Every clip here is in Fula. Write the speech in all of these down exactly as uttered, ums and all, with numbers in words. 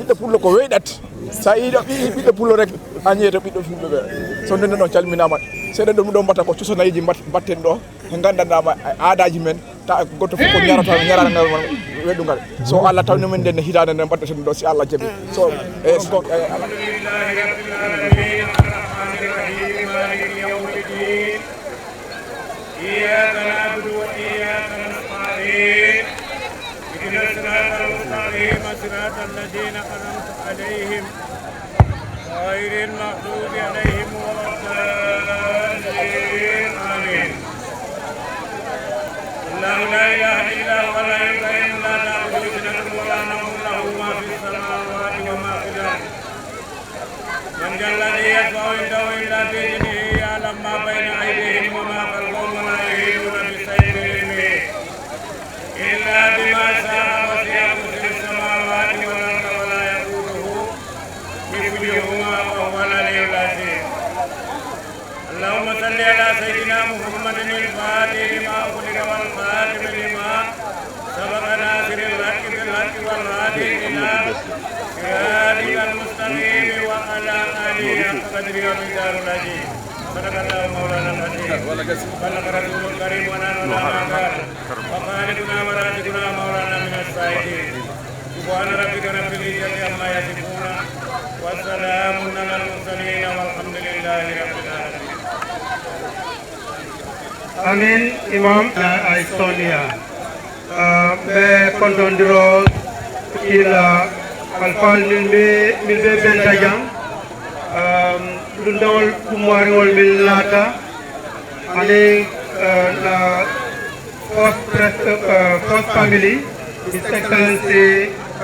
Ɓiɗɗo pullo ko weyɗat. So a yii ɗo ɓiɗɗo pullo rek, a ñeeto ɓiɗɗo fulɓe ɓe. So ndenden ɗon calminaama. Seeɗa ɗum ɗo mbatta ko cosanayiji mbat-, mbatten ɗo. He nganndanɗaama aadaaji men. Ta goto fof ko ñarata, ñarata ngal weɗungal. So Allah tawni men nden hitaande nden mbaɗɗeten ɗo si Allah jaɓi. So, e, so, e, Allah. إياك نعبد وإياك نستعين. اهدنا الصراط المستقيم، صراط الذين أنعمت عليهم، غير المغضوب عليهم ولا الضالين. آمين. الله لا إله إلا هو الحي القيوم، لا تأخذه سنة ولا نوم، له ما في السماوات وما في الأرض. من ذا الذي يشفع عنده إلا بإذنه، يعلم ما بين أيديهم وما خلفهم، ولا يحيطون بشيء من علمه إلا بما شاء، وسع كرسيه السماوات والأرض، ولا يئوده حفظهما، وهو العلي العظيم. اللهم صل على سيدنا محمد الفاتح لما أغلق والخاتم لما سبق، ناصر الحق بالحق والهادي إلى صراطك المستقيم، وعلى آله حق قدره ومقداره العظيم. صدق الله مولانا العظيم. بلغ رسوله الكريم، ونحن على ما قال وخالقنا ورازقنا مولانا من الشاهدين. سبحان ربك رب العزة عما يصفون، وسلام على المرسلين، والحمد لله رب العالمين. Amin, Imam, a Estonia. Ah, ɓe kontondiro kila alfal min ɓe, min ɓe Bentajan. Ah, ɗum dawol ɗum wariwol min laata. Ani, ah, na first, pres-, ah, first family, His Excellency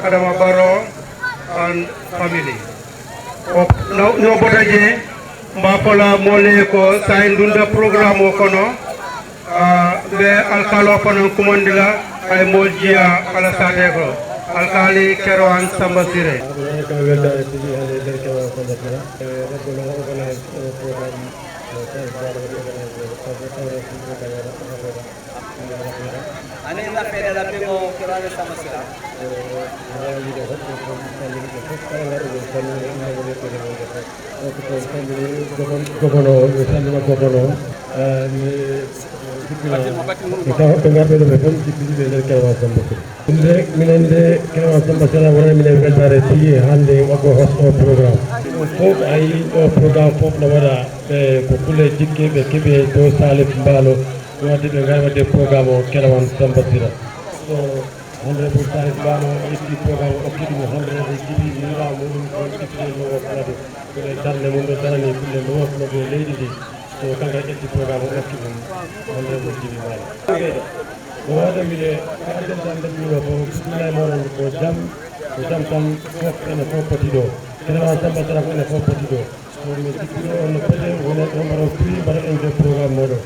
Adama Barrow and family. O, no, no bota je, mba fola mole ko sa en dunda programme o kono, ah, ɓe alkalo kono kumandila ay mol jiya ala sate ko. Alkali Kerowan Samba Sire. Ani na fede la pemo kero ane sama sira. Gobono, mi salmina gobono, eh, mi, mi tawa ɓe ngarɓe ɗo ɓe fof jippini ɓe nder Kerewan Samba Sira. Ɗum de, minen de, Kerewan Samba Sira wona minen weltaare tigi hannde makko hosto programme. Ɗum fof a yii ɗo programme fof no waɗa, ɓe ko kulle jikke ɓe keɓi to Salif Mbaalo. Ɗum waɗi ɓe ngari waɗde programme o Kerewan Samba Sira. So Honorable Salif Mbaalo o ƴetti programme o okki ɗum Honorable Jibi Mbaalo muɗum ko ɗiɗɗo no o kala ɗum. Ko e darnde mum ɗo darani kulle no o kala ɗum leydi ndi. So kanko ƴetti programme o okki ɗum Honorable Jibi Mbaalo. Ko waɗa mbiɗe ko adden tan nder ɗum ɗo ko bismillahi mawɗo ko jam, ko jam tan fof ene fof poti ɗo. Kerewan Samba Sira ko ene fof poti ɗo. Kono min sikkuno on no pete wona ɗo mbaɗa prix mbaɗa en de programme moɗo.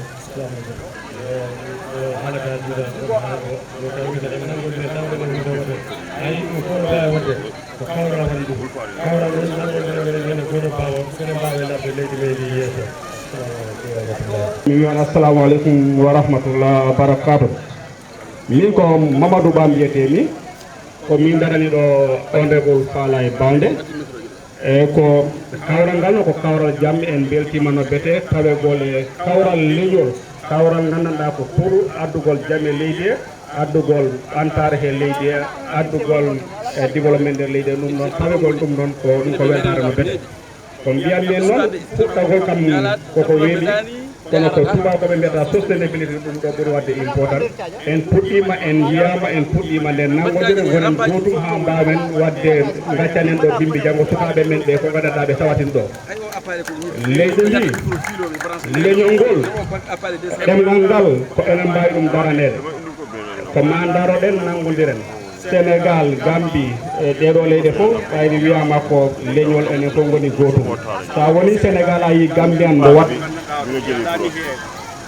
Haala ka jiɗa haala ko no tawi wiɗa en nanngondire tan woni min ɗo waɗde. Ayi ɗum fof no wawi waɗde ko kawral waɗi ɗum. Kawral woni nanngondire meɗen hene goɗo mbawa kene mbawa e labde leydi men ndi yeeso. Assalamu aleykum wa rahmatullah. Mi wiyan assalamu aleykum wa rahmatullah wa barakatuh. Min ko Mamadou Ba mbiyetee mi. Ko min darani ɗo Honorable Falaye Balde. Eyi, ko kawral ngal no ko kawral jam, en mbeltiima no bete tawegol e kawral leñol, kawral nganndanɗaa ko pour addugol jam e leydi he, addugol ɓantaare he leydi he, addugol e développement nder leydi he. Ɗum noon, tawegol ɗum noon ko ɗum ko weltaare no bete. Ko mbiyanmi en noon, fuɗɗagol kam koko weeɓi, kono ko tubaakooɓe mbiyata sustainability, ɗum ɗo ɓuri waɗde important. En puɗɗiima, en njiyaama, en puɗɗiima nde nanngondire, ngonen gootum haa mbaawen waɗde, ngaccanen ɗo bimbi janngo sukaaɓe men ɓe, ko ngaɗaɗaa ɓe tawatin ɗo. Leydi ndi, leñol ngol, ɗemngal ngal, ko enen mbaawi ɗum daraneede. Ko maa ndaroɗen, nanngondiren. Sénégal, Gambie, e ɗee ɗoo leyɗe fof, ɓayri wiyaama ko leñol, enen fof ngoni gootum. So a wonii Sénégal, a yii Gambian no waɗ. Daani he,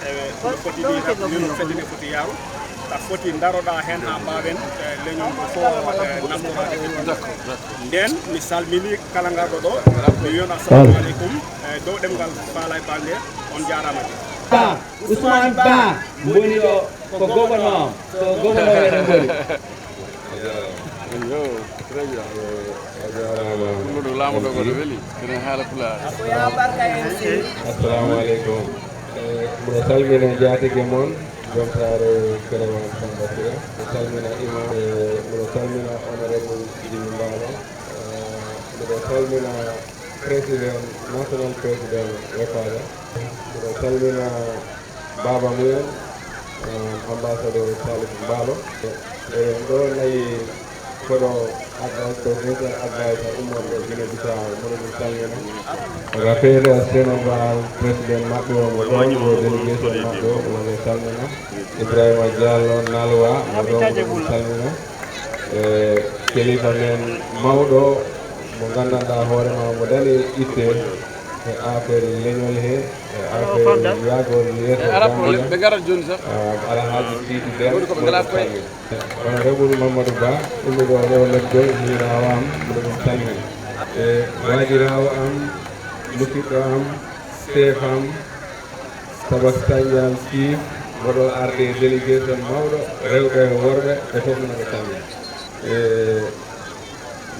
e, no foti ni, min no fedde nde foti yaaru. A foti ndaroɗaa heen haa mbaawen, e, leñol ngol fof, e, naftoraade. Ndeen, mi salminii kala ngarɗo ɗo, mi wiyon assalamu aleykum, e, dow ɗemngal Falaye Balde, on njaaraama. Ba, Ousmane Ba, woni ɗo ko gobono, ko gobono en ngoni. Très bien. Eh, a jaaraama. Ɗum ɗo laamu ɗo ko no weli. Enen haala pulaar. Assalamu alaikum. Eh, mboɗo salmina njaatige mon, jom saare Kerewan Samba Sira. Mboɗo salmina imam, eh, mboɗo salmina honorable Jimmy Mbaalo. Eh, mboɗo salmina président, national président Refada. Mboɗo salmina baaba mumen, eh, ambassadeur Salif Mbaalo. Eɗen ɗo nayi koɗo advice, presidential advice ummoto Guinée Bissau, mboɗo ɗum salmina. Rafeeda Sénégal, président maɓɓe o mo ɗo, mo délégation maɓɓe o, mboɗo salmina. Ibrahima Diallo Nalwa, mo ɗo, mboɗo ɗum salmina. E kelifa men mawɗo, mo nganndanɗaa hoore ma, mo dañi itte e affaire leñol he, e affaire yahgol yeeso Gambia. Ɓe ngarat jooni sax. Ah, Alhaji Sidi Dem, mboɗo salmina. Honorable Mamadou Ba, ummiɗo Rewo Leɗɗol, miñiraawo am, mboɗo ɗum salmina. E waajiraawo am, musidɗo am, chef am, Tabak Sagnal Sy, mboɗo arde délégation mawɗo, rewɓe e worɓe, ɓe fof mboɗo salmina. E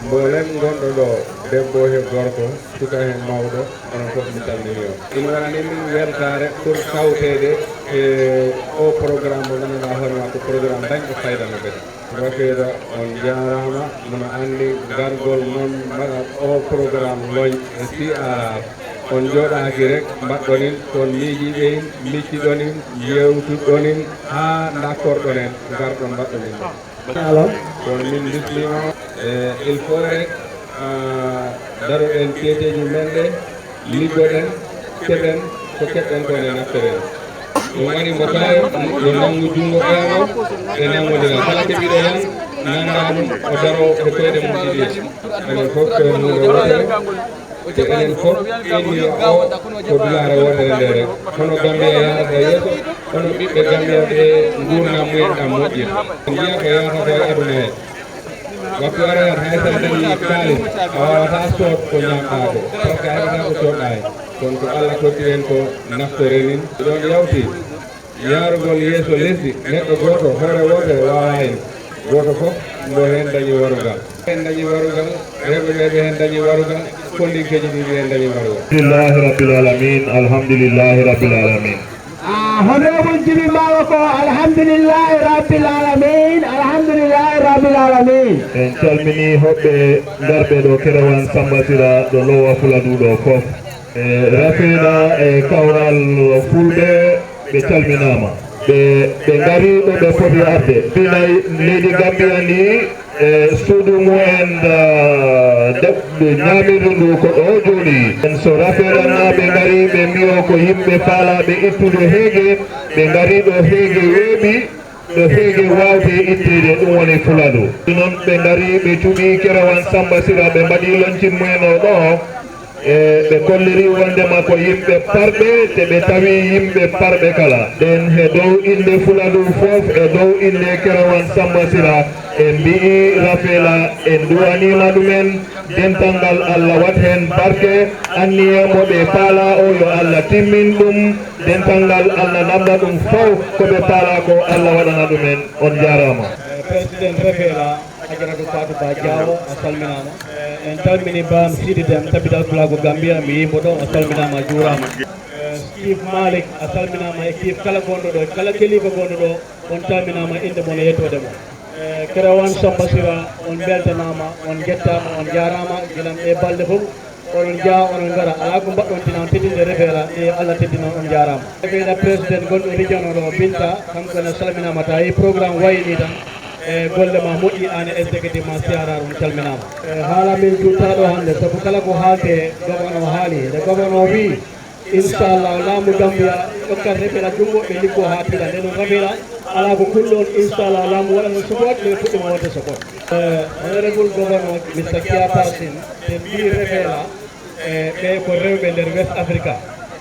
mboolem gonɗo ɗo, debbo he gorko, suka he mawɗo, onon fof mi salmini on. Ina waɗani min weltaare pour kawteede e o programme mo ngannduɗaa hoore ma ko programme dañɗo fayda no feewi. Rafeeda, on njaaraama, mboɗo anndi gargol mon mbaɗa o programme looñ e C R R. On njooɗaaki rek, mbaɗɗon in, kon miijiiɓe in, micciɗon in, yewtuɗon in, haa ndakkorɗon en, ngarɗon mbaɗɗon in. Allo. Kono min bismiima, e il faut rek, ah, daroɗen keeteeji men ɗe, liggoɗen, keɓen ko keɓɗen ko ene nafteren. Ɗum waɗi mo kala yo nanngu junngo ɓeeɗo, ɓe nanngondira. Kala keɓiɗo lan, nanngaa ɗum, o daroo e koyɗe mum ɗiɗi. Enen fof ko huunde wootere. Te enen fof, ennio o ko dulaare wootere nde rek. Hono Gambia yaarata yeeso, hono ɓiɓɓe Gambia ɓe nguurndam mumen ɗam moƴƴira. Njiya ko yaatata e aduna he. Waktu arayat hay sa dañi kaalis, a waawata sood ko ñaamɗaa ko. Parce que a heɓataa ko coodɗaa he. Kono ko Allah totti en ko naftoren in. Ɗon yawti. Yaarugol yeeso lesdi, neɗɗo gooto, hoore wootere waawaa en. Gooto fof mbo heen dañi warugal. Heen dañi warugal, rewɓe ɓe ɓe heen dañi warugal, kondinkeeji ɗi ɓe heen dañi warugal. Alhamdulillahi Rabbil Alamin, Alhamdulillahi Rabbil Alamin. Ah, Honorable Jimmy Mbaalo ko Alhamdulillahi Rabbil Alamin, Alhamdulillahi Rabbil Alamin. En calmini hoɓɓe ngarɓe ɗo Kerewan Samba Sira ɗo Lowa Fuladu ɗo fof. E Rafeena e Kawral Fulɓe ɓe calminaama. Ɓe, ɓe ngari ɗo ɓe poti arde. Pinay leydi Gambia ndi e suudu mumen, ah, deb-, ñaamirdu ndu ko ɗo jooni. En so Rafeena naaɓe ngari ɓe mbiyo ko yimɓe faalaaɓe ittude heege, ɓe ngari ɗo heege weeɓi, ɗo heege waawde itteede, ɗum woni Fuladu. Noon ɓe ngari ɓe cuɓi Kerewan Samba Sira, ɓe mbaɗi loncin mumen o ɗo. E ɓe kolliri wondema ko yimɓe parɓe, te ɓe tawi yimɓe parɓe kala. Ɗen he dow innde Fuladu fof, e dow innde Kerewan Samba Sira, en mbi'i Rafeela, en duwaniima ɗumen, dental ngal Allah waɗ heen barke, anniya mo ɓe paala o yo Allah timmin ɗum, dental ngal Allah namna ɗum fof ko ɓe paala ko Allah waɗana ɗumen. On njaaraama. Eh, Président Rafeela. Ajaratu Fatou Ba Diawo, a salminaama. Eh, en calmini Bam Sidi Dem, Tabital Pulaagu Gambia, mi yii mo ɗo, a salminaama, a juuraama. Eh, Chief Malik, a salminaama, e chief kala gonɗo ɗo, kala kelifa gonɗo ɗo, on calminaama, innde mon e yettoode mon. Eh, Kerewan Samba Sira, on mbeltanaama, on njettaama, on njaaraama, gila e balɗe fof. Onon njaha, onon ngara. Alaa ko mbaɗɗon tina on teddinde Rafeela, e Allah teddina on, njaaraama. Rafeela président gonɗo région o ɗo, Binta, kanko ne salminaama, tawi programme wayi ni tan, e golle ma moƴƴi, aan e executive ma C R R, on calminaama. E haala min juuttaaɗo hannde, sabu kala ko haalte, gouverneur haali. Nde gouverneur wii, inchallah, laamu Gambia ɗokkat Rafeela junngo, ɓe liggo haa tiiɗa. Nde noon Rafeela, alaa ko kulɗon, inchallah, laamu waɗan on support, ɓe puɗɗima waɗde support. Eh, Honorable Governor, Mister Kia Parson, ɓe mbii Rafeela, e ɓe ko rewɓe nder West Africa.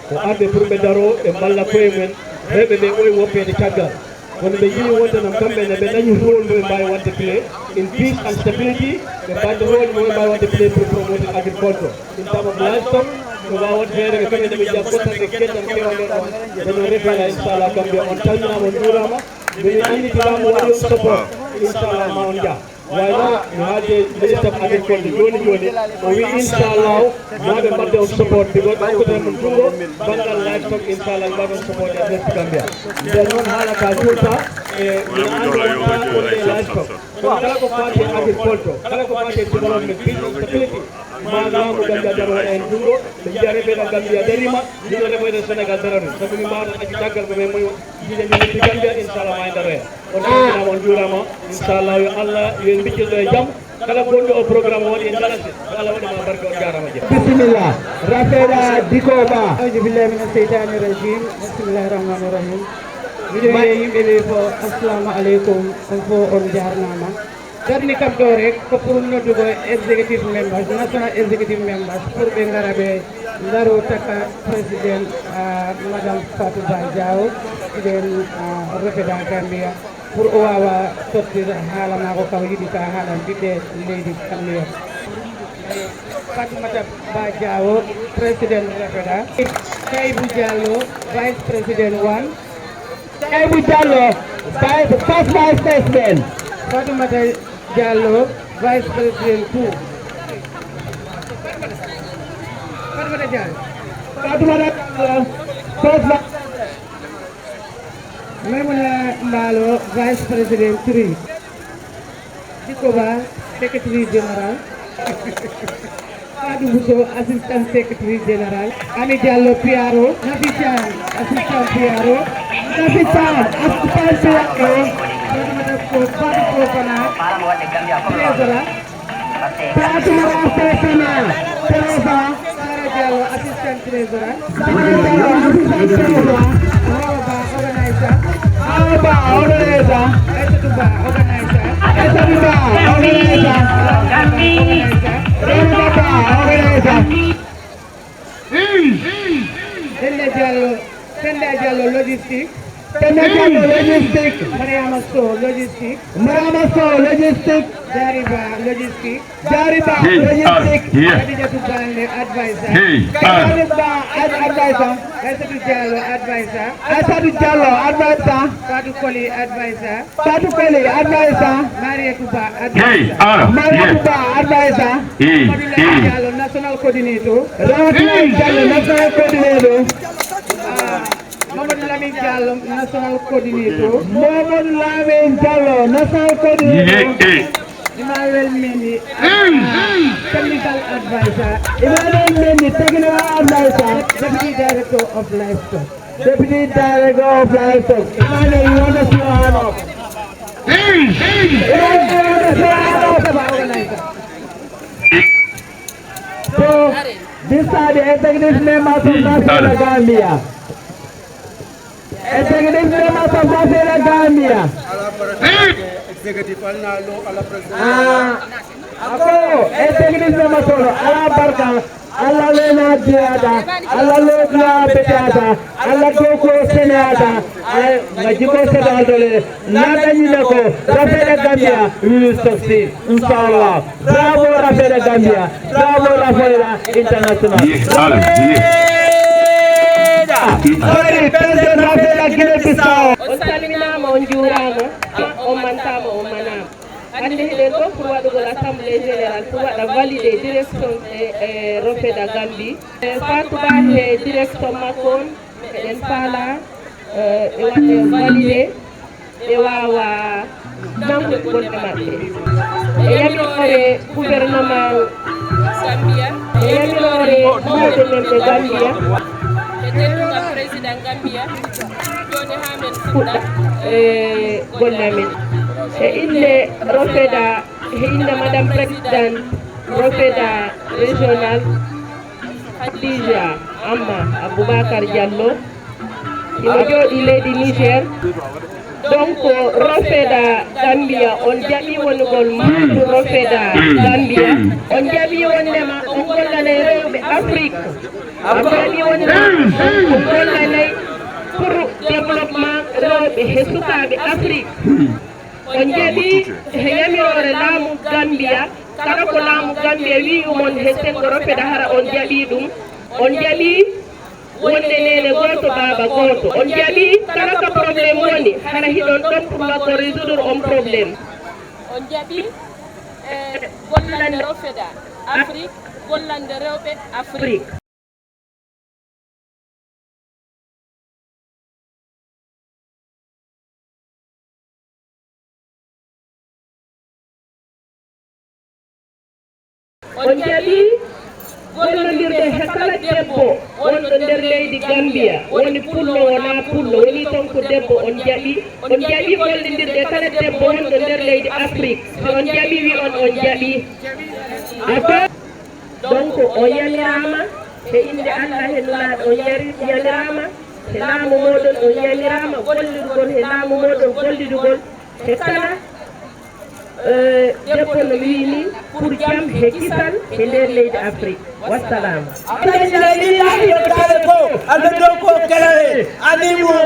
Ko arɓe pour ɓe daroo, ɓe mballa koye mumen, rewɓe ɓe ɓuri woppeede caggal. Kono ɓe njii wonde noon kamɓe ne ɓe dañi rôle mo ɓe mbaawi waɗde play in peace and stability, ɓe mbaɗde rôle mo ɓe mbaawi waɗde play pour promoting agriculture. In terms of livestock, ɓe mbaawa waɗde feere ɓe kañum ne ɓe njiya fottande geɗal kewal ɗon. Ɓe noon Rafeela, inchallah, kamɓe on calminaama, on njuuraama. Mbiɗa anndi ko laamu waɗi on support, inchallah, ma on njah. Wayno mi haalde ministre of agriculture jooni jooni, o wi inchallah, maa ɓe mbaɗde on support, because ɓe okkude mon junngo banngal livestock, inchallah ɓe mbaɗa on support e West Gambia. Nden noon haala ka juulta e ina anndi wonta wonde livestock. Kono kala ko faati e agriculture, kala ko faati e développement, business stability, ma laamu Gambia daro waɗa heen junngo, ɓe mbiya reɓeɗa Gambia dariima, min reɓoyɗo Sénégal dara ɗum. Sabu min mbaawata accu caggal ko ɓe moy jiiɗe min yetti Gambia, inchallah ma en daroya. On calminaama, on njuuraama. Inchallah yo Allah, yo en mbiccir ɗo e jam. Kala gonɗo o programme o waɗi en jalase. Yo Allah waɗu ma barke, on njaaraama jeeɗa. Bisimilla, Rafeɗa Dikoba. Auzu billahi mina seytani rajim. Bismillahi rahmani rahim. Miɗo wiya yimɓe ɓe fof, assalamu aleykum. On fof on njaarnaama. Darni kam ɗo rek ko pour noddugo executive members, national executive members, pour ɓe ngara ɓe ndaro taka président, ah, madame Fatou Ba Diaw, ɗen, ah, Rafeɗa Gambia, pour o waawa tottude haala maako ka o yiɗi ka haala ɓiɓɓe leydi Gambia. Fatoumata Ba Diaw, président Rafeɗa. Kaibou Diallo, vice président one. Kaibou Diallo, vice, first vice president. Fatoumata Diallo, vice president two. Fatoumata Diallo. Fatoumata Diallo, first vice president. Maimouna Mballo, vice president three. Dikoba, secretary general. Fadou Bousso, assistant secretary general. Ami Diallo, P R O. Nafi Thiam, assistant P R O. Nafi Thiam, assistant P R O. Fatoumata Ko-, Fadou Fofana, treasurer. Fatoumata Fofana, treasurer. Sara Diallo, assistant treasurer. Sara Diallo, assistant treasurer. Awa Ba, organizer. Awa Ba, organizer. Aissatou Ba, organizer. Aissatou Ba, organizer. Ramata Ba, organizer. Penda Diallo, Penda Diallo, logistique. Penda Diallo, logistique. Mariama Sow, logistique. Mariama Sow, logistique. Diariba, logistique. Diariba, logistique. Khadijatou Bande, advisor. Khadijatou Ba, ad-, advisor. Aissatou Diallo, advisor. Aissatou Diallo, advisor. Fatou Koli, advisor. Fatou Koli, advisor. Mariatou Ba, advisor. Mariatou Ba, advisor. Mamadou Lamine Diallo, national coordinator. Ramatoulaye Diallo, national coordinator. Ah, Mamadou Lamine Diallo, national coordinator. Mamadou Lamine Diallo, national coordinator. Emmanuel Mendy, ah, technical advisor. Emmanuel Mendy, technical advisor. Deputy Director of Livestock. Deputy Director of Livestock. Emmanuel, you want to see your hand up? Emmanuel, you want to see your hand up? So, these are the executive members of Rafeɗa Gambia. Executive members of Rafeɗa Gambia. Executive, ah, ako, executive members of Ala Barka. Allah lena diyata, Allah lodla betata, Allah doko senata, ay, nga jiko sedal dole, nada nyina ko, Rafeɗa Gambia, we will succeed, inshallah. Bravo Rafeɗa Gambia, bravo Rafeɗa International. Yes, Allah, yes. Sorry, President Rafeɗa Guinée Bissau. On salminaama, on juuraama, on mantaama, on manaama. Hannde hiɗen ɗo pour waɗugol assemblée générale pour waɗa valider direction e, e Rafeɗa Gambie. E Fatou Ba he direction makko on, eɗen faala, eh, ɓe waɗa valider, ɓe waawa nangude golle maɓɓe. E yamiroore gouvernement Gambia, e yamiroore mawɓe men ɓe Gambia, e teddungal président Gambia, jooni haa men fuɗɗa e golle amen. E innde Rafeɗa, e innde Madame Président Rafeɗa Régional, Khadija Amma Aboubacar Diallo, himo jooɗii leydi Niger. Donc, Rafeɗa Gambia, on jaɓii wonugol membre Rafeɗa Gambia. On jaɓii wondema on gollanay rewɓe Afrique. On jaɓii wondema on gollanay pour développement rewɓe he sukaaɓe Afrique. On jaɓii he yamiroore laamu Gambia, kala ko laamu Gambia wi'i mon he senngo Rafeɗa, hara on jaɓii ɗum. On jaɓii wonde neene gooto, baaba gooto. On jaɓii kala ko problème woni, hara hiɗon ɗon pour makko résoudre on problème. On jaɓii Gollande rewɓe Afrik, gollande rewɓe Afrik. On jaɓi gollondirde he kala debbo wonɗo nder leydi Gambia, woni pullo wonaa pullo, woni toon ko debbo, on jaɓi. On jaɓi gollondirde kala debbo wonɗo nder leydi Afrik. Si on jaɓi, wi on, on jaɓi. Ata. Donc, on yamiraama he innde Allah, he Nulaaɗo, on yari-, yamiraama he laamu mooɗon, on yamiraama gollirgol he laamu mooɗon, gollidugol he kala, eh, debbo no wiyi ni, pour jam he kisal he nder leydi Afrik. Wassalaamu. Alhamdulillahi yo taale ko, alhamdulillahi ko kala he animu.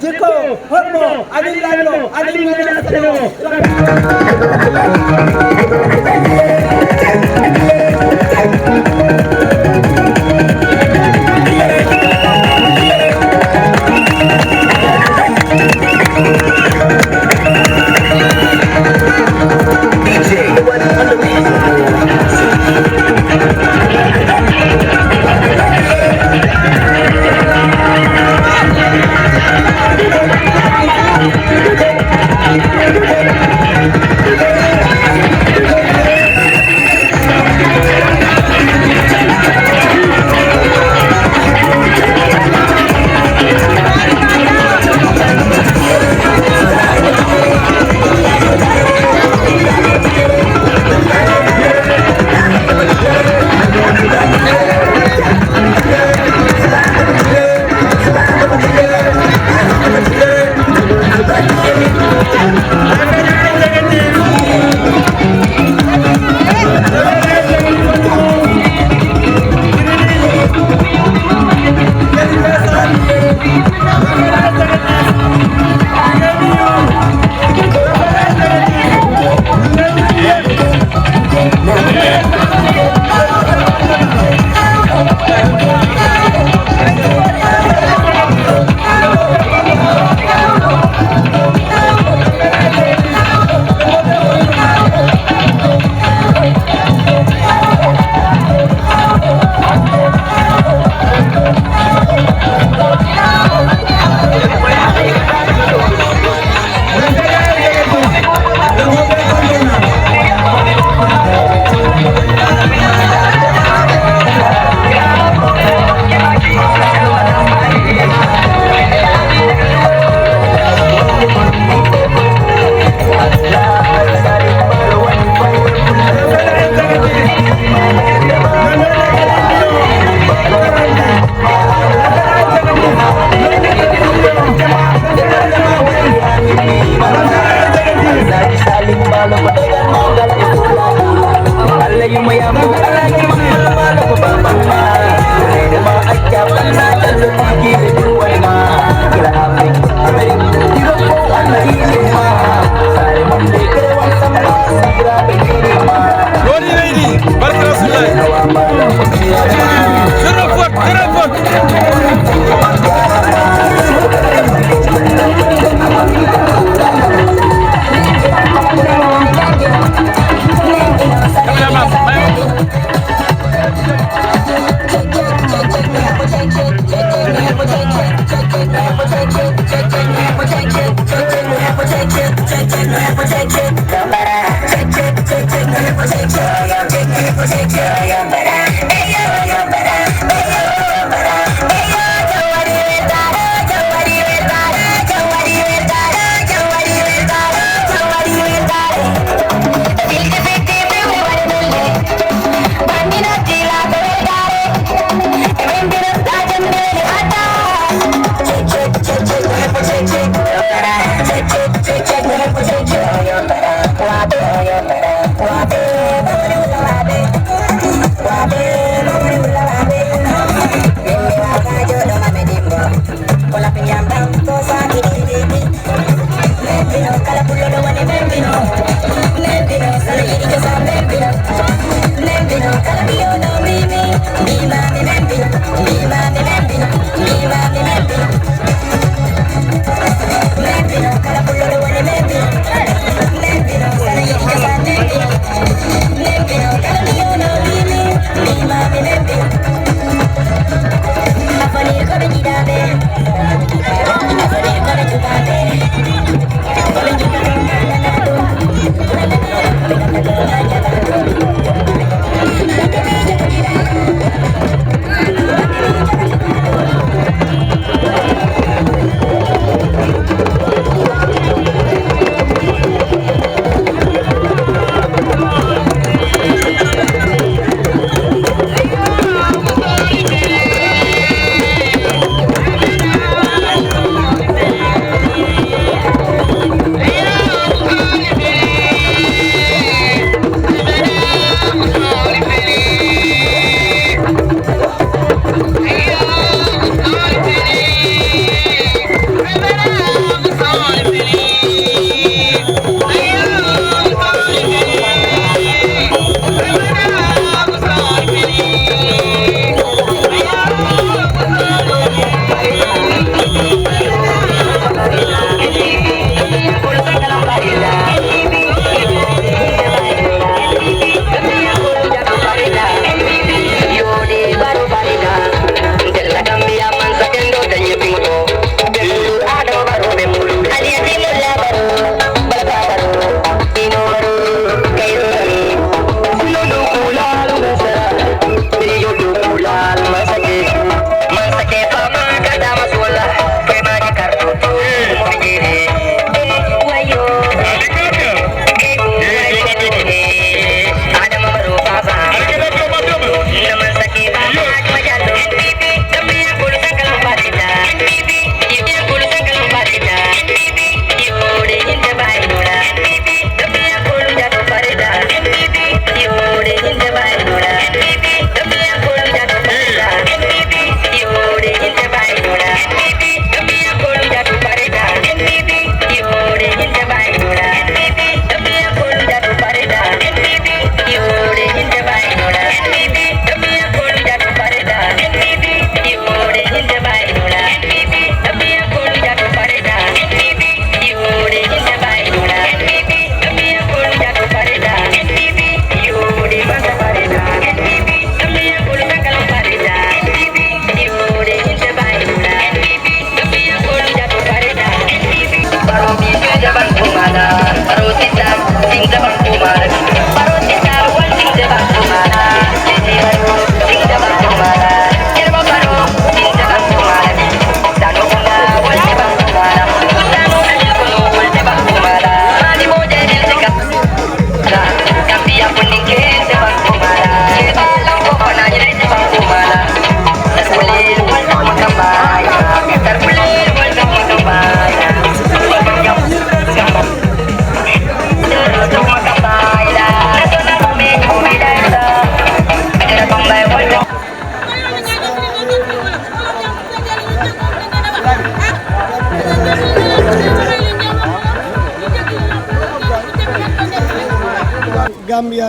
Jikko, honno, aɗa lanno, aɗa lanno, aɗa lanno. Woni leydi, barke Rasulullahi. Zéro faute, zéro faute.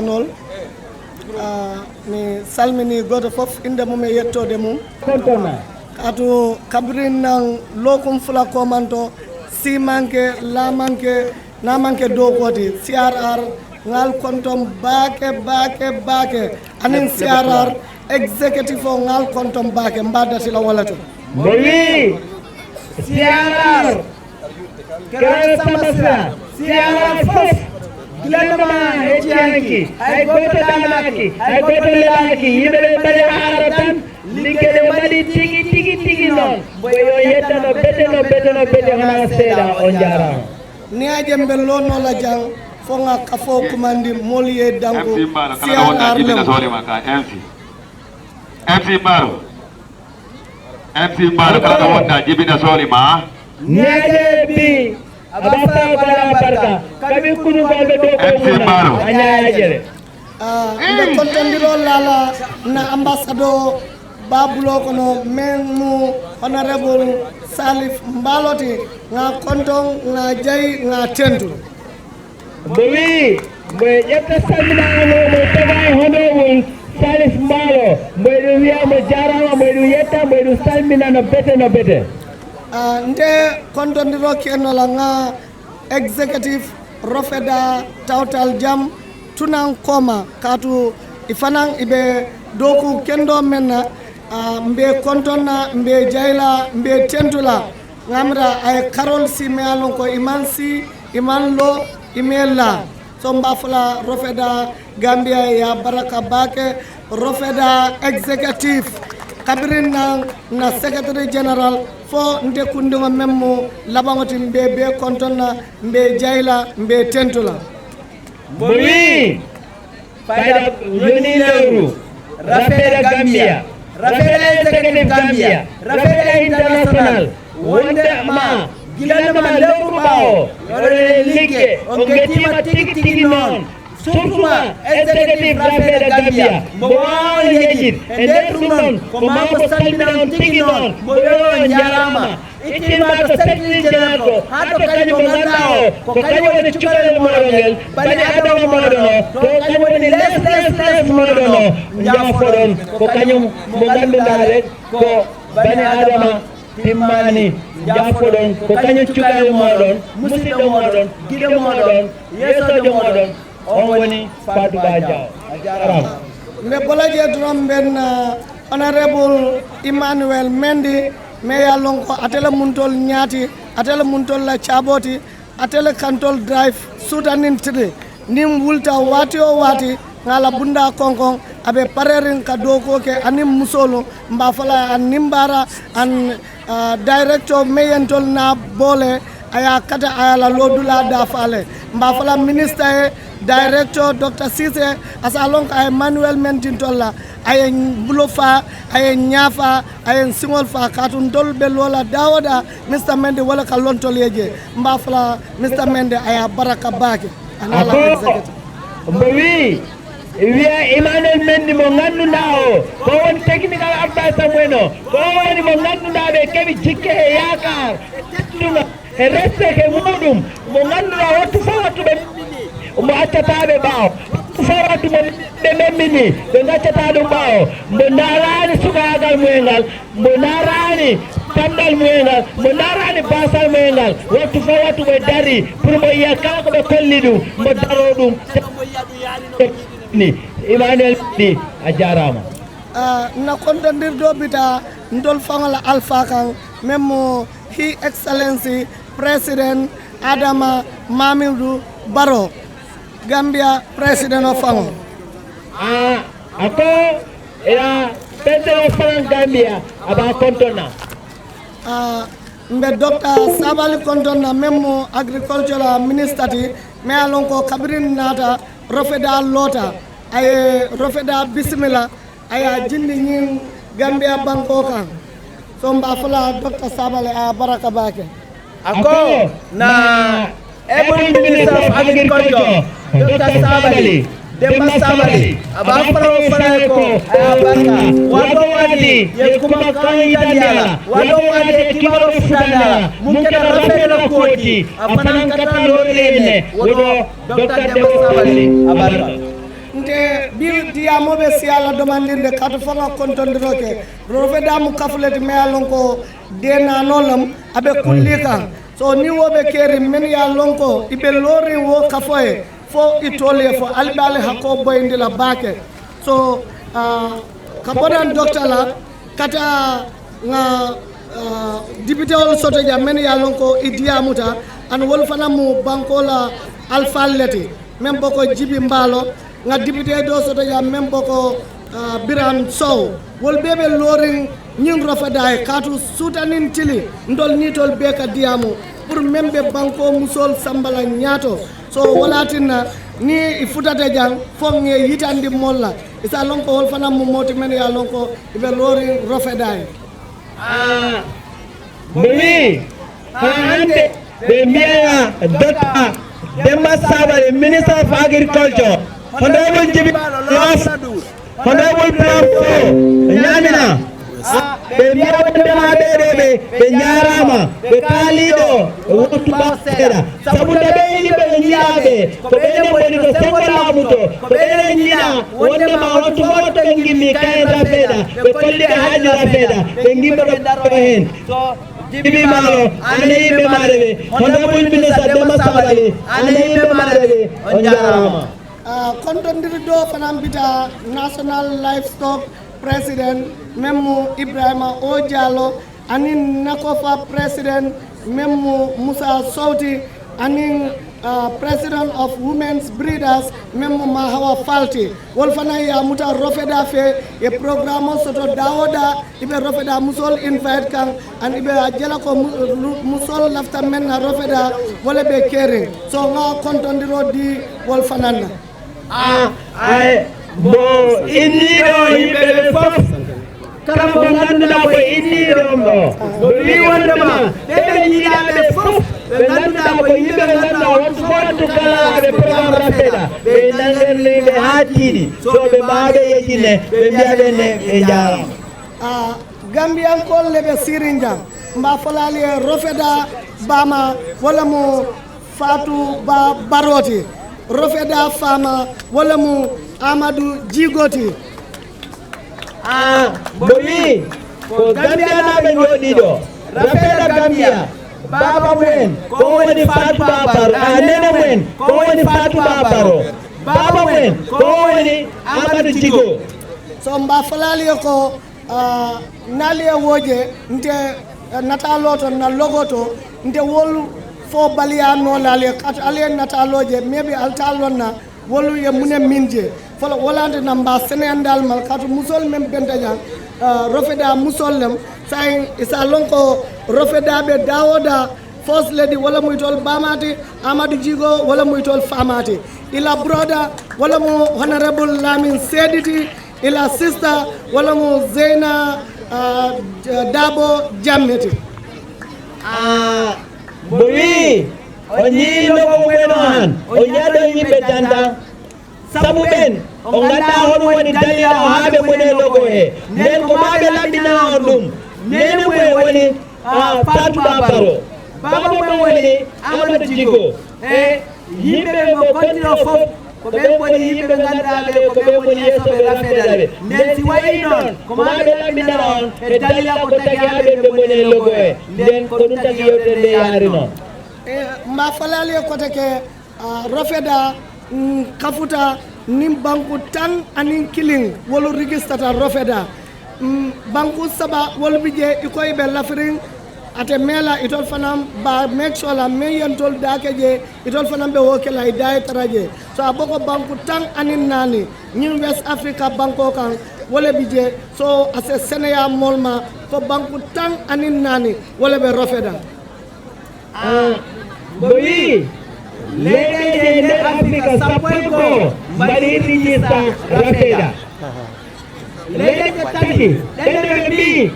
Nol, ah, mi salmini gooto fof innde mum e yettoode mum. Kontona. Kaatu kabirin nan lookum fula komanto, simanke, lamanke, namanke dow kooti, C R R, ngal konton baake, baake, baake. Anin C R R, executive o ngal konton baake, mbaddatila wala to. Mbo wi, C R R, Kere Samba Sira, C R R fof, gila no ma hecci hanki, hay gooto ɗaanaaki, hay gooto lelaaki, yimɓe ɓe mbaɗi haala tan, ligge ɗe mbaɗi tigi, tigi, tigi noon. Mbo yo yettano bete, no bete, no bete, wonaa seeɗa, on njaaraama. Ni a jembe lono la jang, fo nga kafo kumandi moliye danko, M C Mbaro, kala C R R ɗo wonda jibina lew. Soore ma ka, M C. M C Mbaro. M C Mbaro, kala ɗo wonda jibina soole ma. Ñaaje bi, a basta ko ala barka. Kabi kunu ko be do ko M C Mbaro. A ñaaje le. Ah, mbe kontondiro lala na ambassador babulo kono men mu honorable Salif Mbaloti nga konton nga jay nga tentu. Mbo wii, mbo e ƴetta salminaango mo taga e honorable Salif Mbaalo, mbo eɗum wiya mo jaaraama, mbo eɗum yetta, mbo eɗum salmina no bete, no bete. Ah, nde kondondiro kennola nga executive rofeda tawtal jam tunan koma katu ifanan ibe doku kendo menna, ah, mbe kontonna, mbe jayla, mbe tentula. Ngamra ay karol si me alon ko iman si, iman lo, imela. So mbafula rofeda Gambia ya baraka bake, rofeda executive. Kabirin na, na secretary general fo nde kundungo memmo labangoti mbe be kontonna, mbe jayla, mbe tentula. Mbo wii, fayda yoni lewru, rafeeda Gambia, rafeeda executive Gambia, rafeeda international, wonde ma, gila no ma lewru ɓaawo, oɗon e ligge, on ngettiima tigi tigi noon. Surtout ma, executive rafeeda Gambia, mbo waawa yejjit, e nder ɗum noon, ko maa ko salmina on tigi noon, mbo wiya on njaaraama. Ittima to secrétaire général ko, haa to kañum mo ngannduɗaa o, ko kañum woni cukalel mooɗon ngel, bani Adama mooɗon o, to kañum woni les, les, les mooɗon o, njaafoɗon, ko kañum mo ngannduɗaa rek, ko bani Adama timmaani, njaafoɗon, ko kañum cukalel mooɗon, musidɗo mooɗon, giɗo mooɗon, yeesoojo mooɗon, on woni Fadu Ba Diaw. A jaaraama. Mbe bolaje drum ben, uh, Honorable Emmanuel Mendy, me ya lon ko atele muntol ñaati, atele muntol la caboti, atele kantol drive sutanintiri. Nim wulta wati o wati, ngala bunda konkon, abe parerin ka doko ke anim musolo, mba fala an nimbara, an, uh, director meyentol na bole, aya kata aya la lodula da fale. Mba fala minister e director Doctor Cisse, asa lon ka Emmanuel Mendy tolla, aya bulo fa, aya ñafa, aya siŋol fa, katun dol be lola dawoda, Mister Mendy wala ka lontol yeje. Mba fala Mister Mendy aya baraka bake. Anala Ako, executive. Mbo wii, wiya Emmanuel Mendy mo ngannduɗaa o, ko woni technical advisor mumen o, ko woni mo ngannduɗaa ɓe keɓi jikke e yaakaar, e teddungal, e respect e muɗum, mo ngannduɗaa wattu fof wattu ɓe, mo accataa ɓe ɓaawo, wattu fof wattu ɓe, ɓe memmini, ɓe ngaccataa ɗum ɓaawo, mbo ndaaraani sukaagal mumen ngal, mbo ndaaraani tamdal mumen ngal, mbo ndaaraani baasal mumen ngal, wattu fof wattu ɓe darii, pour mbo yiya kala ko ɓe kolli ɗum, mbo daroo ɗum, ni, Emmanuel ni, a jaaraama. Ah, na kontondirdo bita ndol fangola alfa kan, même mo His Excellency President Adama Mamidou Barrow, Gambia President of Fango. A, ako, ila President of Fango Gambia, aba kontona. Ah, mbe Doctor Sabali kontona, même mo Agricultural Minister ti, me alon ko kabirin nata, rofeda lota, aye rofeda bismillah, aya jindi ñin Gambia banko kan. So mba fula Doctor Sabali a baraka bake. Ako na Honorable Minister of Agriculture, Doctor Sabali, Demba Sabali, aba faro fara ko aya baraka. Wato wadi ye kuma kan italiana. Wato wadi ye kibaro futana. Mungkin rafela koti. Afanan kata lorene. Wodo Doctor Demba Sabali, a baraka. Te bi diyamoɓe si ala domandirde kato fanga kontondiroke. Rofe damu kafuleti me alon ko dena nolam aɓe kulli kan. So ni woɓe keri men ya lon ko iɓe lori wo kafoye fo itole fo alɓe ale hakko boyindila bake. So uh, kabodan docteur la kata nga uh, député ol soto ja men ya lon ko idiyamuta an wol fana mu banko la alfalleti men boko jibi mbalo nga député do soto ya men boko uh, biran sow wol bebe lorin nyin rofada e katu sutanin tili ndol nitol be ka diyamu pour men be banko musol sambala nyato so walatinna ni i futata jang fonge yitandi molla isa lon ko wol fana mu moti men ya lon ko ibe lorin rofada e Ah, mbo wi haa hannde ɓe mbiya dotta Demba Sabali, ministre of agriculture, honorable jibi los, honorable plan fo ñaamina. Ɓe mbiya wondema ɓeɗo ɓe ɓe ñaarama ɓe kaaliɗo. Wottu ɓaw seeɗa sabu nde ɓe yimɓe ɓe ñiɗaɓe ko ɓeyɗen woni to sengo laamu to ko ɓeyɗen ñiɗa wondema wattu fof to ɓe ngimmi kayen rafeeɗa ɓe kolli ɓe haaju rafeeɗa ɓe ngimɓe ɓe daro heen. Jibi maalo ane yimɓe maare ɓe honorable ministre Demba Sabali ane yimɓe maare ɓe on jarama. Uh, kontondirɗo fanan mbita national livestock president men mo ibrahima o diallo anin nakofa president men mo moussa sowti anin uh, president of women's breeders men mo mahawa falti wol fana yamuta rofeda fe e programme o soto dawoda iɓe rofeda musol invite kan an iɓe a jela ko musol lafta men na rofeda wala ɓe keren so ga kontondiro di wol fananna. A ay mbo inniɗo yimɓe ɓe fof kala mo ngannduɗa ko inniɗo mbo mbo wi wondema ɓeɓe yiɗaɓe fof ɓe ngannduɗa ko yimɓe ɓe ngannduɗa wontu wontu kala ɓe programme rafeɗa ɓe nangerliɓe ha tiiɗi so ɓe mbaɓe yejine ɓe mbiyaɓe ne ɓe jarama. Gambiyankol le ɓe sirinjang mba folali e rofeda bama wala mo fatu ba baroti rofeda fama wala mo amadu jigoti. A mbo wi ko gambiyanaɓe joɗiɗo rafeda gambiya baba mumen ko woni fatu babaro a nene mumen ko woni fatu babaro baba mumen ko woni amadu jigo. So mba folali ko Nali e woje nte natalo to na logo to nte wolu fo baliya no lale kat ale natalo je mebi altalon na wolu ye mune minje fola wolante na mba senendal mal kat musol mem bentaja rofeda musol lem sai isa lonko rofeda be dawoda fos ledi wala muytol bamati amadu jigo wala muytol famati ila broda wala mo honorable lamin sediti ila sista wala mo zeyna uh, dabo jammete. A mbo wi o ñiino ko weno han o ñaɗo yimɓe danda sabu ɓen o ngannda hono woni dalila o haa ɓe ngoni e logo he nden ko ma ɓe laɓɓina on ɗum nene mum e woni fatu babaro baba mum e woni amadou jigo e yimɓe ɓe mo kontino fof ko ɓen woni yimɓe ɓe ngannduɗaa ɓe ko ɓen woni yeesoɓe rafeedaɓe nden si wayi noon ko ma ɓe laɓɓinana on e dalila ko tagi haa ɓe ɓe ngoni e logo he nden ko ɗum tagi yewtere nde yaari noon. E mba falali e kote ke uh, rofeda mm, kafuta nin banku tan anin kilin wolu rigistata rofeda mm, banku saba wolu bije ikoy be lafirin ate mela itol fanam ba make sure la men yentol dake je itol fanam be wokela idaye taraje so aboko banku tan anin nani ñin west africa banko kan wala bije so ase seneya molma ko banku tan anin nani wala be rofeda. Mbo wi leyɗeeji e nder afrika sappo e goo mbaɗi rijista rafeeda. Leyɗeeji tati ɗenɗe ɓe mbi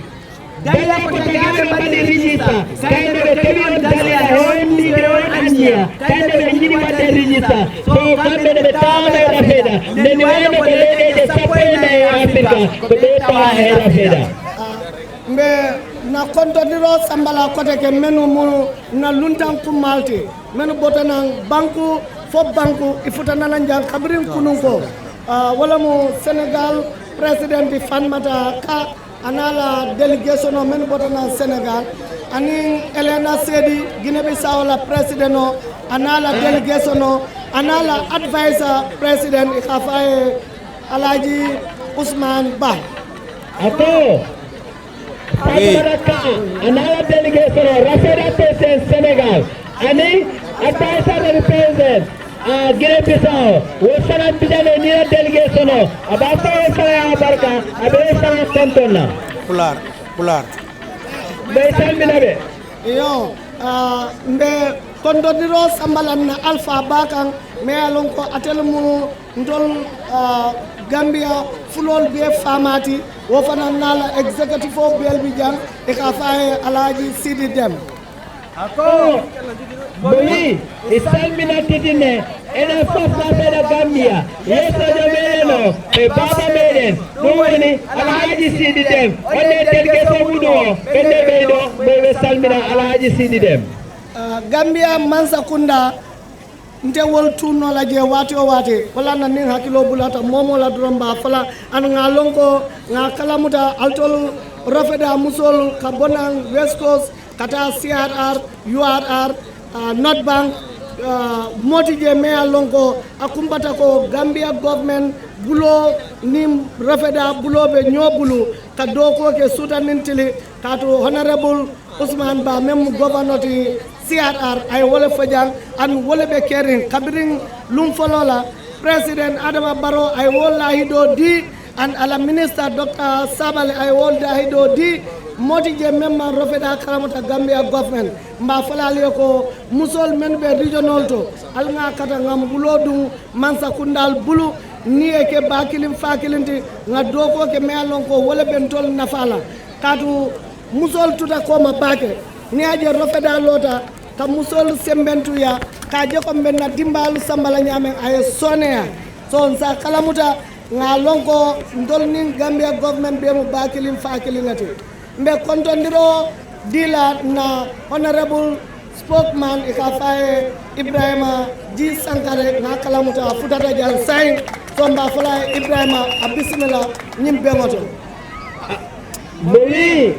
daliya ko tagaɓe mbaɗi rijista kayno ɓe keɓi on daliya e on mbiɓe on anniya kayno ɓe jiɗi waɗde rijista so kamɓe ne ɓe tawama e rafeeda nde mi wayno ko leyɗeeji sappo e nayi e afrika ko ɓe tawa e rafeeda. Mbe na kontodiro sambala kote ke menu mu na luntan ku malti menu botanan banku fo banku ifutanana njan kabirin kunun ko Ah, wala mo Senegal President Fanmata Ka, anala delegation o men botana Senegal, anin Elena Sedi, Guinea Bissau la President o, anala delegation o, anala advisor President, ikafaye Alhaji Usman Ba. Ako, Fatoumatta Ka, anala delegation o, Rafeda President Senegal, ani advisor president, a Guinea Bissau, wo fana bijane nila delegation o, aba fa wo fana ya barka, abe wo fana kontonna. Pular, pular. Be salmina be. Yo, ah, mbe kondodiro sambalanna Alpha Bakan, me alon ko atelmu ndol, ah, Gambia fulol be famati, wo fana nala executive o belbi jang, e ka faye Alhaji Sidi Dem. Ako, mo wi, e salmina titine, ena sofna beda Gambia, yeso de meno, e baba menen, ɗum woni Alhaji Sidi Dem, onne delegation muɗum o, ɓe nde ɓeyɗo, mo ɓe salmina Alhaji Sidi Dem. Ah, Gambia Mansa Kunda, nte wol tunnola je wati o wati, wala nan nin hakilo bulata momo la doron ba fala, an nga lonko, nga kalamuta altol Rafeda musol ka bonan West Coast, kata C R R, U R R, ah, North Bank, ah, moti je me a lonko, a kumbata ko Gambia government bulo ni Rafeda bulo be nyobulu, ka doko ke sutanintili, kato Honorable Usman Ba, men mu governor ti C R R, ay wole fo jang, an wole be kerin, kabirin lum folola, President Adama Barrow, ay wol lahido di, an ala Minister Doctor Sabali, ay wol lahido di, moti je men man Rafeda kalamuta Gambia government, mba falali ko musol men be regional to, al nga kata ngam wulo dum Mansa Kundal bulu, ni e ke bakilin fakilinti, nga doko ke me alon ko wole bentol nafala. Katu musol tuta koma bake. Ni aje Rafeda lota, ka musol sembentu ya, ka je ko mbenna dimbalu sambala nyamen aye soneya. So nsa kalamuta, nga lonko ndol nin Gambia government be mu bakilin fakilinati. Mbe kontondiro dila na Honorable Spokesman, e ka faye Ibrahima G Sankare, nga kalamuta futata jan sain, so mba fala Ibrahima a bisimila nyim bengoto. Mo wi,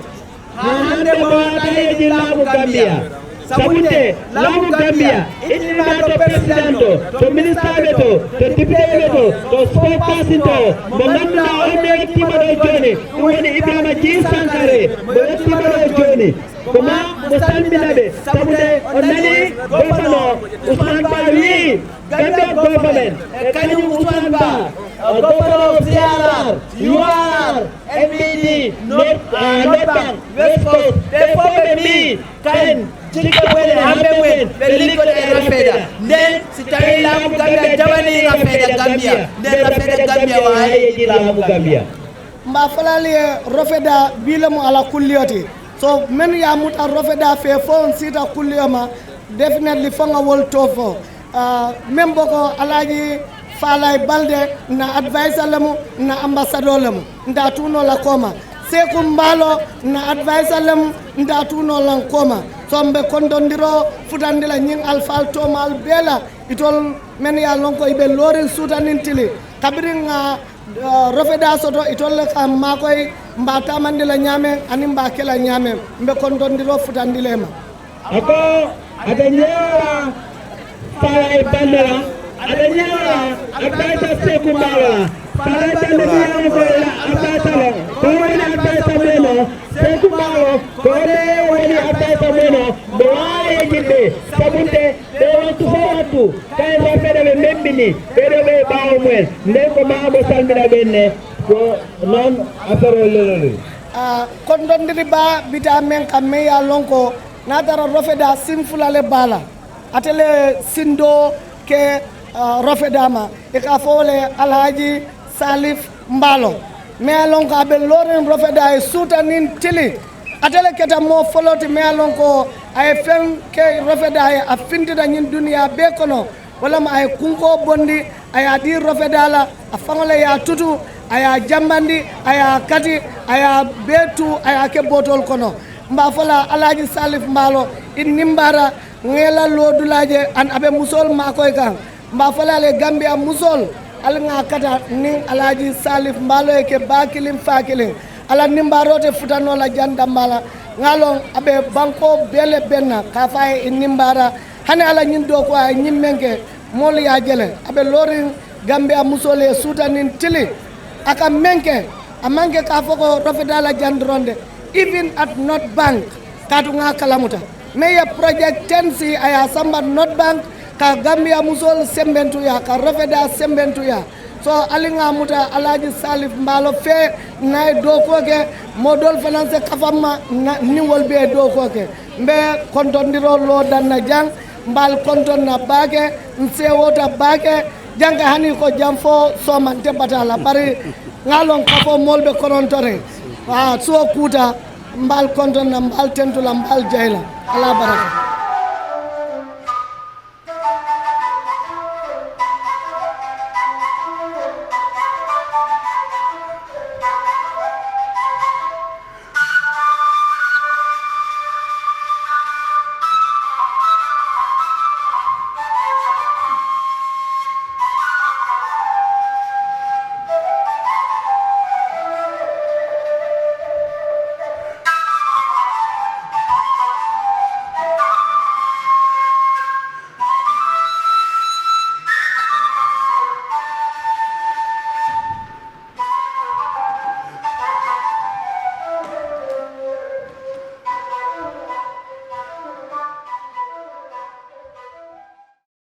ha hande mo wata yeji laamu Gambia. Sabunde, laamu Gambia, ittiniɗa to president to, to minister ɓe to, to député ɓe to, to spokesperson to, mo ganduɗa on mi wettima ɗo joni, ɗum woni Ibrahima G Sankare, mo wettima ɗo joni. Ko ma mo salmina ɓe, sabunde on nani gofano Ousmane Ba wi, Gambia government, e kañum Ousmane Ba, o gofano C R R, U R R, M B D, North, ah, North Bank, West Coast, ɓe fof ɓe mbi, kayen, jikke mumen e hamɓe mumen, ɓe liggoda e Rafeda. Nden, si tawi laamu Gambia jaɓani Rafeda Gambia, nden Rafeda Gambia wawa yeji laamu Gambia. Mba falali e Rafeda bile mo ala kulliyoti. So men ya muta Rafeda fe fo on sita kulliyo ma, definitely fo nga wol to fo. Ah, men boko Alhaji Falay Balde na advisor lemu, na ambassador lemu. Nda tuno la koma. Seku Mbalo na advisor lemu, nda tuno lan koma. So mbe kondondiro futandila nyin alfal to mal bela. Itol men ya lonko ibe lorin sutanintili. Kabirin nga, ah, Rafeda soto, itolle ka makoy, mba tamandila nyamen, ani mba kela nyamen. Mbe kondondiro futandilema. Ako, aɓe ñeewa Fala e Bannde la, aɓe ñeewa adviser Seeku Mbaalo la. Fala e Bannde mi yaama ko ila adviser lo. Ko woni adviser mum no, Seeku Mbaalo, ko woni woni adviser mum no, mo waawi e jiɗde, sabunde ɓe wattu fof wattu, kay rafeɗe ɓe memmbini, ɓeɗo ɓe ɓaawo mumen. Nden ko maa mo salmina ɓen ne, ko noon affaire o lelori. Ah, kondondiri ba bita men kam men ya lonko. Natara Rafeda sin fulale bala. Atele sindo ke, ah, Rafeda ma. E ka fole Alhaji Salif Mbalo. Me alon ko abe loren Rafeda e suta nin tili. Atele keta mo foloti me alon ko ay fen ke Rafeda e a fintita nyin duniya be kono. Wala ma ay kunko bondi, ay a di Rafeda la, a fangole ya tutu, ay a jambandi, ay a kati, ay a betu, ay a ke botol kono. Mba fala Alhaji Salif Mbalo, in nimbara, ngela lodulaje, an abe musol makoy kan. Mba fala le Gambia musol, Alŋa kata nin Alhaji Salif Mbalo e ke bakilin fakilin. Ala nimbarote futanola janda mala. Ŋalon abe banko bele benna ka faye e nimbara. Hani ala nyin do ko ay nyin menke mol ya jele. Abe lorin Gambia musole suta nin tili. Aka menke a manke ka foko rofedala jandronde. Even at North Bank katu ŋa kalamuta. Meye project ten si aya samba North Bank ka Gambia musol sembentuya ka rofeda sembentuya. So aliŋa muta Alhaji Salif Mbalo fe nay dokoke modol finance kafamma niwol be dokoke. Mbe kontondiro lo danna jang mbal kontonna bake nsewota bake. Janga hani ko jam fo somante batala bari ŋalon kafo molbe konontore. Ah, so kuta mbal kontonna mbal tentula mbal jayla. Ala baraka.